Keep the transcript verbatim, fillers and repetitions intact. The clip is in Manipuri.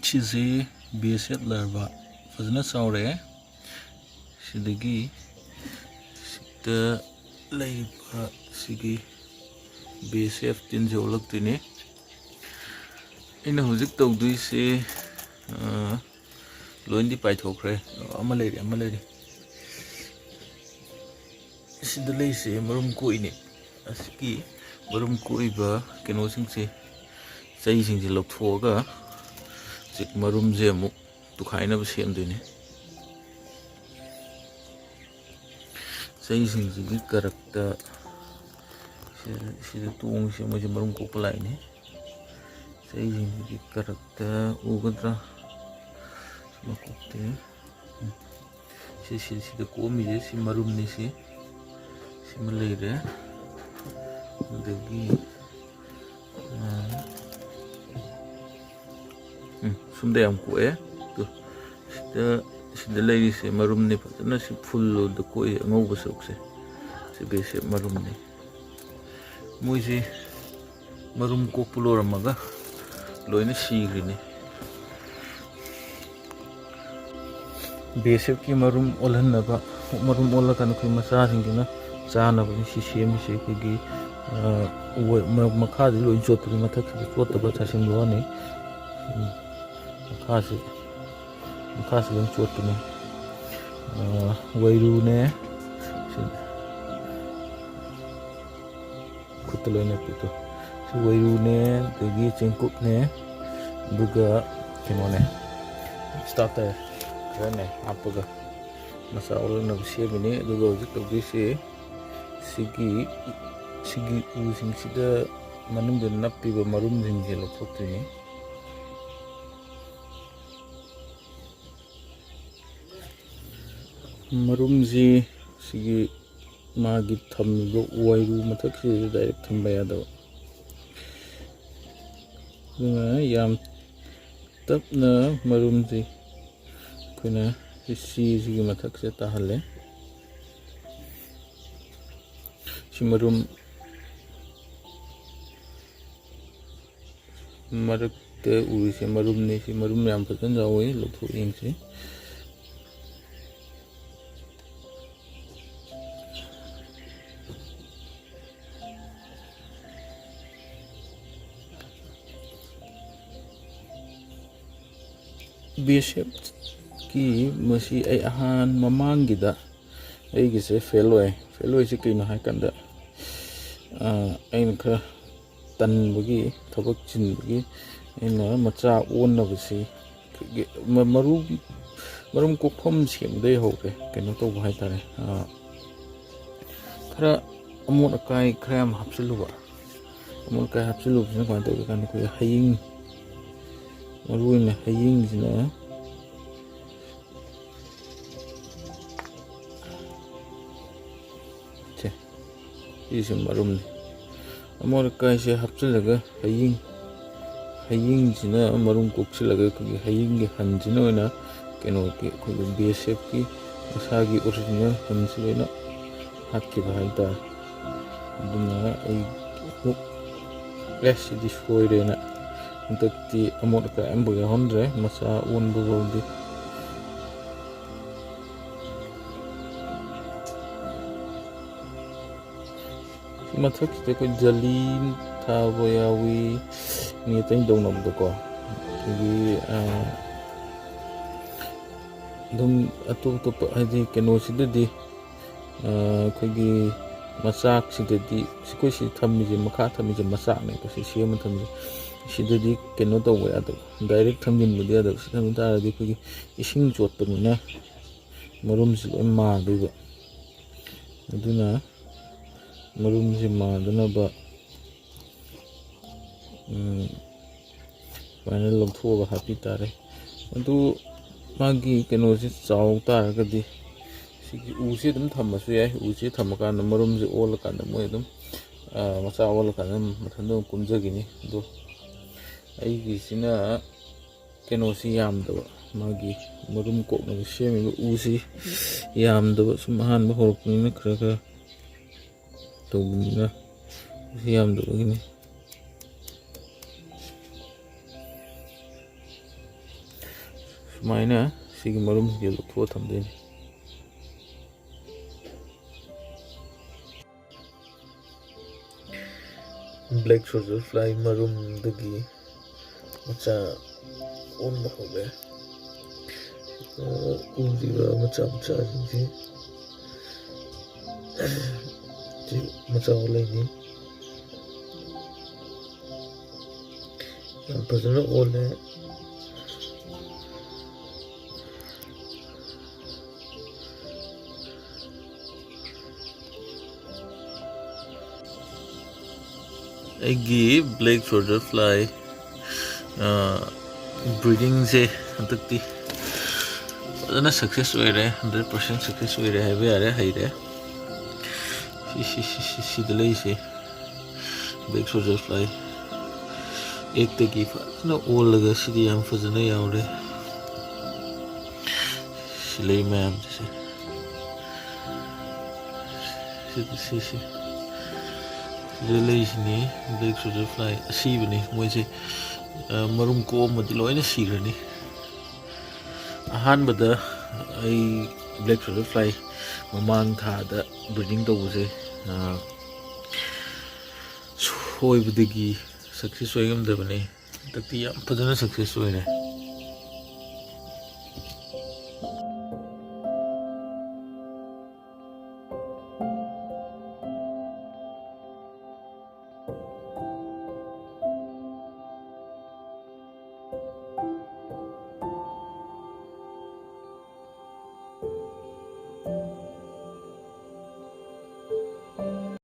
ꯁꯤꯁꯦ ꯕꯦꯁ ꯑꯦꯐ ꯂꯥꯔꯕꯥ ꯐꯖꯅ ꯆꯥꯎꯔꯦ꯫ ꯁꯤꯗꯒꯤ ꯁꯤꯗ ꯂꯩꯔꯤꯕ ꯁꯤꯒꯤ ꯕꯦꯁ ꯑꯦꯐ ꯇꯤꯟꯁꯦ ꯑꯣꯜꯂꯛꯇꯣꯏꯅꯦ꯫ ꯑꯩꯅ ꯍꯧꯖꯤꯛ ꯇꯧꯗꯣꯏꯁꯦ, ꯑ, ꯂꯣꯏꯅꯗꯤ ꯄꯥꯏꯊꯣꯛꯈ꯭ꯔꯦ꯫ ꯑꯃ ꯂꯩꯔꯤ, ꯑꯃ ꯂꯩꯔꯤ꯫ ꯁꯤꯗ ꯂꯩꯁꯦ ꯃꯔꯨꯝ ꯀꯣꯛꯏꯅꯦ꯫ ꯑꯁꯤꯒꯤ ꯃꯔꯨꯝ ꯀꯣꯛꯏꯕ ꯀꯩꯅꯣꯁꯤꯡꯁꯦ, ꯆꯩꯁꯤꯡꯁꯦ ꯂꯧꯊꯣꯛꯑꯒ ꯍꯧꯖꯤꯛ ꯃꯔꯨꯝꯁꯦ ꯑꯃꯨꯛ ꯇꯨꯈꯥꯏꯅꯕ ꯁꯦꯝꯗꯣꯏꯅꯦ꯫ ꯆꯩꯁꯤꯡꯁꯤꯒꯤ ꯀꯔꯛꯇ ꯁꯤꯗ, ꯁꯤꯗ ꯇꯣꯡꯉꯤꯁꯦ ꯃꯣꯏꯁꯦ ꯃꯔꯨꯝ ꯀꯣꯛꯄ ꯂꯥꯛꯏꯅꯦ꯫ ꯆꯩꯁꯤꯡꯁꯤꯒꯤ ꯀꯔꯛꯇ ꯎꯒꯗ꯭ꯔꯥ? ꯃꯀꯣꯛꯇꯤ, ꯎꯝ꯫ ꯁꯤ, ꯁꯤ, ꯁꯤꯗ ꯀꯣꯛꯑꯝꯃꯤꯁꯦ ꯁꯤ ꯃꯔꯨꯝꯅꯤ꯫ ꯁꯤ, ꯁꯤꯃ ꯂꯩꯔꯦ꯫ ꯑꯗꯒꯤ, ꯑ, ꯎꯝ, ꯁꯨꯝꯗ ꯌꯥꯝ ꯀꯣꯛꯑꯦ꯫ ꯇꯨ, ꯁꯤꯗ, ꯁꯤꯗ ꯂꯩꯔꯤꯁꯦ ꯃꯔꯨꯝꯅꯤ꯫ ꯐꯖꯅ ꯁꯤ ꯐꯨꯜꯂꯣꯗ ꯀꯣꯛꯏ, ꯑꯉꯧꯕ ꯁꯔꯨꯛꯁꯦ꯫ ꯁꯤ ꯕꯦꯁꯦ ꯃꯔꯨꯝꯅꯤ꯫ ꯃꯣꯏꯁꯦ ꯃꯔꯨꯝ ꯀꯣꯛꯄ ꯂꯣꯏꯔꯝꯃꯒ ꯂꯣꯏꯅ ꯁꯤꯈ꯭ꯔꯤꯅꯤ꯫ ꯕꯦꯁꯦꯞꯀꯤ ꯃꯔꯨꯝ ꯑꯣꯜꯍꯟꯅꯕ, ꯃꯔꯨꯝ ꯑꯣꯜꯂꯀꯥꯟꯗ ꯑꯩꯈꯣꯏ ꯃꯆꯥꯁꯤꯡꯗꯨꯅ ꯆꯥꯅꯕꯅꯤ ꯁꯤ ꯁꯦꯝꯃꯤꯁꯦ꯫ ꯑꯩꯈꯣꯏꯒꯤ, ꯑ, ꯎ-, ꯃ-, ꯃꯈꯥꯗꯤ ꯂꯣꯏ ꯆꯣꯠꯄꯅꯤ, ꯃꯊꯛꯁꯤꯗ ꯆꯣꯠꯇꯕ ꯆꯥꯁꯤꯟꯕ ꯋꯥꯅꯤ꯫ ꯎꯝ, ꯃꯈꯥꯁꯤ, ꯃꯈꯥꯁꯤ ꯂꯣꯏ ꯆꯣꯠꯄꯅꯤ꯫ ꯑ, ꯋꯥꯏꯔꯨꯅꯦ, ꯁꯤ ꯈꯨꯠꯇ ꯂꯣꯏꯅ ꯄꯤꯗꯣ꯫ ꯁꯤ ꯋꯥꯏꯔꯨꯅꯦ, ꯑꯗꯒꯤ ꯆꯦꯡꯀꯨꯞꯅꯦ, ꯑꯗꯨꯒ ꯀꯩꯅꯣꯅꯦ, ꯁ꯭ꯇꯥꯔꯇꯔ ꯈꯔꯅꯦ ꯍꯥꯞꯄꯒ ꯃꯆꯥ ꯑꯣꯜꯂꯛꯅꯕ ꯁꯦꯝꯃꯤꯅꯤ꯫ ꯑꯗꯨꯒ ꯍꯧꯖꯤꯛ ꯇꯧꯗꯣꯏꯁꯤ ꯁꯤꯒꯤ, ꯁꯤꯒꯤ ꯎꯁꯤꯡꯁꯤꯗ ꯃꯅꯨꯡꯗ ꯅꯞꯄꯤꯕ ꯃꯔꯨꯝꯁꯤꯡꯁꯦ ꯂꯧꯊꯣꯛꯇꯣꯏꯅꯤ꯫ ꯃꯔꯨꯝꯁꯤ ꯁꯤꯒꯤ ꯃꯥꯒꯤ ꯊꯝꯃꯤꯕ ꯋꯥꯏꯔꯨ ꯃꯊꯛꯁꯤꯗ ꯗꯥꯏꯔꯦꯛ ꯊꯝꯕ ꯌꯥꯗꯕ꯫ ꯑꯗꯨꯅ ꯌꯥꯝ ꯇꯞꯅ ꯃꯔꯨꯝꯁꯤ ꯑꯩꯈꯣꯏꯅ ꯁꯤ ꯆꯦꯁꯤꯒꯤ ꯃꯊꯛꯁꯤꯗ ꯇꯥꯍꯜꯂꯦ꯫ ꯁꯤ ꯃꯔꯨꯝ ꯃꯔꯛ ꯎꯔꯤꯁꯦ ꯃꯔꯨꯝꯅꯤ꯫ ꯁꯤ ꯃꯔꯨꯝ ꯌꯥꯝ ꯐꯖꯅ ꯌꯥꯎꯋꯤ, ꯂꯧꯊꯣꯛ ꯌꯦꯡꯁꯤ꯫ ꯕꯤ ꯑꯦꯁ ꯑꯦꯐꯀꯤ ꯃꯁꯤ ꯑꯩ ꯑꯍꯥꯟ ꯃꯃꯥꯡꯒꯤꯗ ꯑꯩꯒꯤꯁꯦ ꯐꯦꯜ ꯑꯣꯏ꯫ ꯐꯦꯜ ꯑꯣꯏꯁꯦ ꯀꯩꯅꯣ ꯍꯥꯏ ꯀꯥꯟꯗ, ꯑ, ꯑꯩꯅ ꯈꯔ ꯇꯟꯕꯒꯤ, ꯊꯕꯛ ꯆꯤꯟꯕꯒꯤ ꯑꯩꯅ ꯃꯆꯥ ꯑꯣꯟꯅꯕꯁꯤ, ꯑꯩꯈꯣꯏꯒꯤ ꯃ-, ꯃꯔꯨ, ꯃꯔꯨꯝ ꯀꯣꯛꯐꯝ ꯁꯦꯝꯕꯗꯩ ꯍꯧꯔꯦ꯫ ꯀꯩꯅꯣ ꯇꯧꯕ ꯍꯥꯏꯇꯥꯔꯦ, ꯑ, ꯈꯔ ꯑꯃꯣꯠ ꯑꯀꯥꯏ ꯈꯔ ꯌꯥꯝ ꯍꯥꯞꯆꯤꯜꯂꯨꯕ꯫ ꯑꯃꯣꯠ ꯑꯀꯥꯏ ꯍꯥꯞꯆꯤꯜꯂꯨꯕꯁꯤꯅ ꯀꯃꯥꯏꯅ ꯇꯧꯒꯦ ꯀꯥꯟꯗ, ꯑꯩꯈꯣꯏꯒꯤ ꯍꯌꯤꯡ, ꯃꯔꯨ ꯑꯣꯏꯅ ꯍꯌꯤꯡꯁꯤꯅ, ꯁꯦ, ꯁꯤꯁꯨ ꯃꯔꯨꯝꯅꯤ꯫ ꯑꯃꯣꯠ ꯑꯀꯥꯏꯁꯦ ꯍꯥꯞꯆꯤꯜꯂꯒ ꯍꯌꯤꯡ, ꯍꯌꯤꯡꯁꯤꯅ ꯃꯔꯨꯝ ꯀꯣꯛꯁꯤꯜꯂꯒ ꯑꯩꯈꯣꯏꯒꯤ ꯍꯌꯤꯡꯒꯤ ꯍꯟꯁꯤꯅ ꯑꯣꯏꯅ ꯀꯩꯅꯣꯒꯤ, ꯑꯩꯈꯣꯏꯒꯤ ꯕꯤ ꯑꯦꯁ ꯑꯦꯐꯀꯤ ꯃꯁꯥꯒꯤ ꯑꯣꯔꯤꯖꯤꯅꯦꯜ ꯍꯟꯁꯤ ꯂꯣꯏꯅ ꯍꯥꯠꯈꯤꯕ ꯍꯥꯏꯇꯥꯔꯦ꯫ ꯑꯗꯨꯅ ꯑꯩ ꯑꯃꯨꯛ, ꯑꯦ, ꯁꯤꯗꯤ ꯁꯣꯏꯔꯦꯅ ꯍꯟꯗꯛꯇꯤ ꯑꯃꯣꯠ ꯑꯀꯥꯏ ꯑꯃꯐꯥꯎ ꯌꯥꯎꯍꯟꯗ꯭ꯔꯦ, ꯃꯆꯥ ꯑꯣꯟꯕ ꯐꯥꯎꯗꯤ꯫ ꯁꯤ ꯃꯊꯛꯁꯤꯗ ꯑꯩꯈꯣꯏ ꯖꯂꯤ ꯊꯥꯕ ꯌꯥꯎꯏ, ꯃꯤ ꯑꯇꯩ ꯇꯧꯅꯕꯗꯀꯣ꯫ ꯑꯗꯒꯤ, ꯑ, ꯑꯗꯨꯝ ꯑꯇꯣꯞ ꯑꯇꯣꯞꯄ, ꯍꯥꯏꯗꯤ ꯀꯩꯅꯣꯁꯤꯗꯗꯤ, ꯑ, ꯑꯩꯈꯣꯏꯒꯤ ꯃꯆꯥꯛꯁꯤꯗꯗꯤ, ꯑꯩꯈꯣꯏ ꯁꯤ ꯊꯝꯃꯤꯁꯦ, ꯃꯈꯥ ꯊꯝꯃꯤꯁꯦ ꯃꯆꯥꯛꯅꯦꯕ, ꯁꯤ ꯁꯦꯝꯃ ꯊꯝꯃꯤꯁꯦ꯫ ꯁꯤꯗꯗꯤ ꯀꯩꯅꯣ ꯇꯧꯕ ꯌꯥꯗꯕ, ꯗꯥꯏꯔꯦꯛ ꯊꯝꯖꯤꯟꯕꯗꯤ ꯌꯥꯗꯕ꯫ ꯁꯤ ꯊꯝꯖꯤꯟ ꯇꯥꯔꯗꯤ ꯑꯩꯈꯣꯏꯒꯤ ꯏꯁꯤꯡ ꯆꯣꯠꯄꯅꯤꯅ ꯃꯔꯨꯝꯁꯤ ꯂꯣꯏ ꯃꯥꯡꯗꯣꯏꯕ꯫ ꯑꯗꯨꯅ ꯃꯔꯨꯝꯁꯤ ꯃꯥꯡꯗꯅꯕ, ꯎꯝ, ꯁꯨꯃꯥꯏꯅ ꯂꯧꯊꯣꯛꯑꯒ ꯍꯥꯞꯄꯤ ꯇꯥꯔꯦ꯫ ꯑꯗꯨ ꯃꯥꯒꯤ ꯀꯩꯅꯣꯁꯦ ꯆꯥꯎ ꯇꯥꯔꯒꯗꯤ ꯁꯤꯒꯤ ꯎꯁꯦ ꯑꯗꯨꯝ ꯊꯝꯃꯁꯨ ꯌꯥꯏ꯫ ꯎꯁꯦ ꯊꯝꯃꯀꯥꯟꯗ ꯃꯔꯨꯝꯁꯦ ꯑꯣꯜꯂꯀꯥꯟꯗ ꯃꯣꯏ ꯑꯗꯨꯝ, ꯑ, ꯃꯆꯥ ꯑꯣꯜꯂꯀꯥꯟꯗ ꯑꯗꯨꯝ ꯃꯊꯟꯇ ꯑꯗꯨꯝ ꯀꯨꯝꯖꯈꯤꯅꯤ꯫ ꯑꯗꯣ ꯑꯩꯒꯤꯁꯤꯅ ꯀꯩꯅꯣꯁꯤ ꯌꯥꯝꯗꯕ, ꯃꯥꯒꯤ ꯃꯔꯨꯝ ꯀꯣꯛꯅꯕ ꯁꯦꯝꯃꯤꯕ ꯎꯁꯤ ꯌꯥꯝꯗꯕ, ꯁꯨꯝ ꯑꯍꯥꯟꯕ ꯍꯧꯔꯛꯄꯅꯤꯅ ꯈꯔ ꯈꯔ ꯇꯧꯕꯅꯤꯅ ꯎꯁꯤ ꯌꯥꯝꯗꯕꯒꯤꯅꯤ꯫ ꯁꯨꯃꯥꯏꯅ ꯁꯤꯒꯤ ꯃꯔꯨꯝꯁꯤꯡꯁꯦ ꯂꯧꯊꯣꯛꯑ ꯊꯝꯗꯣꯏꯅꯤ꯫ Black soldier fly ꯃꯔꯨꯝꯗꯒꯤ ꯃꯆꯥ ꯑꯣꯟꯕ ꯍꯧꯔꯦ꯫ ꯑ, ꯎꯔꯤꯕ ꯃꯆꯥ ꯃꯆꯥꯁꯤꯡꯁꯤ ꯁꯤ ꯃꯆꯥ ꯑꯣꯜꯂꯛꯏꯅꯤ꯫ ꯌꯥꯝ ꯐꯖꯅ ꯑꯣꯜꯂꯦ꯫ ꯑꯩꯒꯤ black soldier fly breedingꯁꯦ ꯍꯟꯗꯛꯇꯤ ꯐꯖꯅ success ꯑꯣꯏꯔꯦ꯫ Hundred percent success ꯑꯣꯏꯔꯦ ꯍꯥꯏꯕ ꯌꯥꯔꯦ꯫ ꯍꯩꯔꯦ꯫ ꯁꯤ ꯁꯤ ꯁꯤ ꯁꯤ ꯁꯤꯗ ꯂꯩꯁꯦ black soldier fly ꯑꯦꯛꯇꯒꯤ ꯐꯖꯅ ꯑꯣꯜꯂꯒ ꯁꯤꯗꯤ ꯌꯥꯝ ꯐꯖꯅ ꯌꯥꯎꯔꯦ꯫ ꯁꯤ ꯂꯩ ꯃꯌꯥꯝꯁꯦ꯫ ꯁꯤ ꯁꯤ ꯁꯤ ꯁꯤꯗ ꯂꯩꯁꯤꯅꯤ black soldier fly ꯑꯁꯤꯕꯅꯤ꯫ ꯃꯣꯏꯁꯦ ꯑ, ꯃꯔꯨꯝ ꯀꯣꯛꯑꯝꯃꯗꯤ ꯂꯣꯏꯅ ꯁꯤꯈ꯭ꯔꯅꯤ꯫ ꯑꯍꯥꯟꯕꯗ ꯑꯩ black soldier fly ꯃꯃꯥꯡ ꯊꯥꯗ breeding ꯇꯧꯕꯁꯦ ꯑ, ꯁꯣꯏꯕꯗꯒꯤ success ꯑꯣꯏ ꯉꯝꯗꯕꯅꯤ꯫ ꯍꯟꯗꯛꯇꯤ ꯌꯥꯝ ꯐꯖꯅ success ꯑꯣꯏꯔꯦ꯫